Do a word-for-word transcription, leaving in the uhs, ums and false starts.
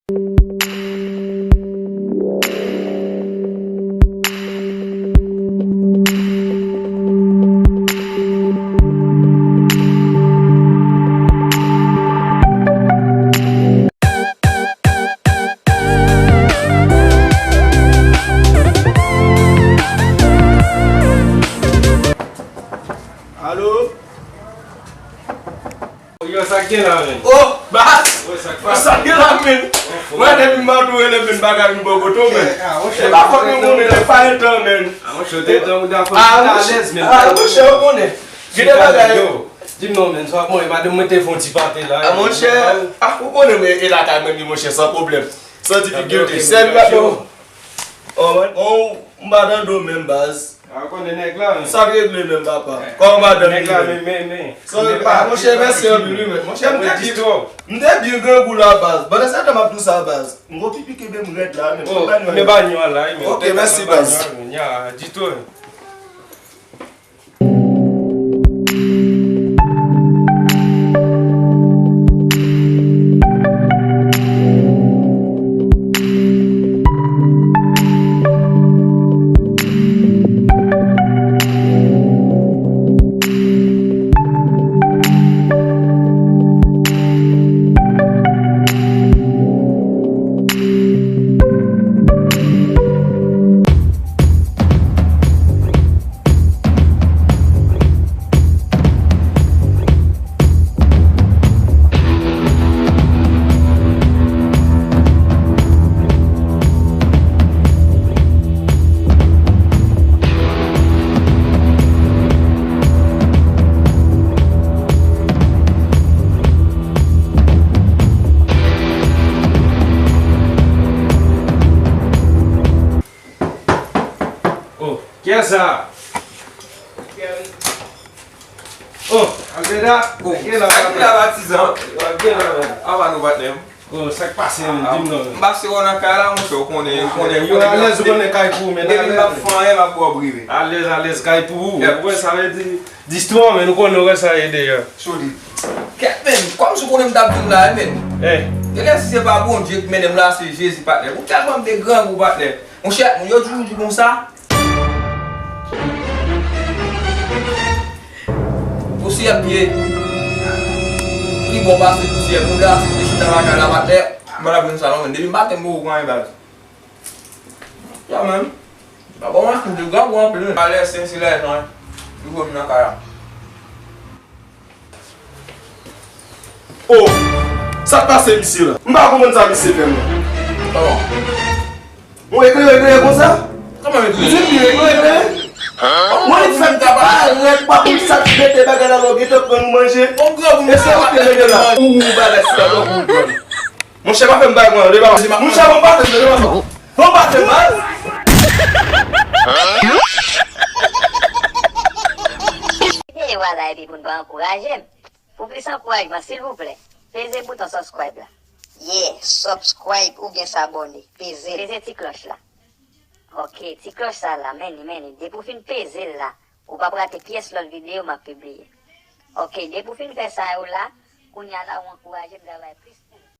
Alo? Yo, sa k gen la, men? Oh, baz! Yo, sa k pase? Sa k gen la, men? Mwen, depi m ap tou rele, men bagay m bò kote w, men. E pa fòt mwen konnen, lè pa entan, men. Ah, monchè, ou te tan ou dakò, ah, monchè, ou konnen. Gen de bagay. Di m non, men, sa mwen, madanm mwen te fè yon ti pate la. Ah, monchè, ah, ou konnen, men, e lakay mwen, monchè, san pwoblèm. San difikilte. Sèl bagay. Oh, m pa tande w menm, baz. A, konnen nèg la, men. Sa k regle menm, papa? Kòman madanm li menm? Nèg la, men, men, men. Sa regle? Monchè, mèsi anpil, wi, men. Monchè, m te byen, m te byen grangou la, baz. Pandan se tan m ap di w sa, baz. M gon pipi kenbe m rèd la, men. Oh, men banyo a la, wi, men. Ok, mèsi, baz. Ya, ditou. Oh, kiyès sa? Oh, Alveda, oh, gen la, sa ki la, patizan? Gen la, men. Apa nou, patnè m? Oh, sa k pase, men? Di m non, men. M pase wè w nan kay la, monchè, ou konnen, ou konnen, yo, alèz, ou konnen kay pou ou, men. Depi m p ap fè anyen, m ap ba w prive. Alèz, alèz, kay pou ou. Yep. Ou wè, sa vle di, distwa, men, ou konnen, ou wè sa ye deyò. Solid. Kèt, men, kòmsi ou konnen m t ap vin la, men. Eh. Genlè si se pa Bondye k mennen m la, se Jezi, patnè. Ou tèlman m te grangou, patnè. Monchè, moun yo toujou di konsa. Pousyè pye pi bon pase pousyè mouda, si w te chita lakay la, patnè, m pa t ap jwenn sa non, men. Depi maten, m poko pran anyen, baz. Ya, men. Pa bon, mwen, m te grangou anpil, men. Alèz, se silans, wi. Toujou m nan kay la. Oh! Sa k pase misye la? M pa konprann sa misye fè m nan. Kòman? Ou eklere, eklere konsa? Kòman eklere? Di m li eklere, eklere? Mwen li fè m ta parèt, pa konn sa k mete bagay la, lò gentan pran nou manje. E se ou te mete la. Ou, ou bagay sa, ou, ou pran. Monchè, pa fè m bagay mwen, de pa. Monchè, bon, pa fè m, de pa. Bon, pa fè m, baz. Videyo a la epi pou n pa ankouraje m. Pou plis ankourajman, silvouplè, peze bouton subscribe la. Yeah, subscribe oubyen s'abonner. Peze l. Peze ti klòch la. Ok, ti klòch sa la, men li, men li. Depi w fin peze l la, ou p ap rate pyès lòt videyo m ap pibliye. Ok, depi w fin fè sa yo la, kounye a la, ou ankouraje m travay plis.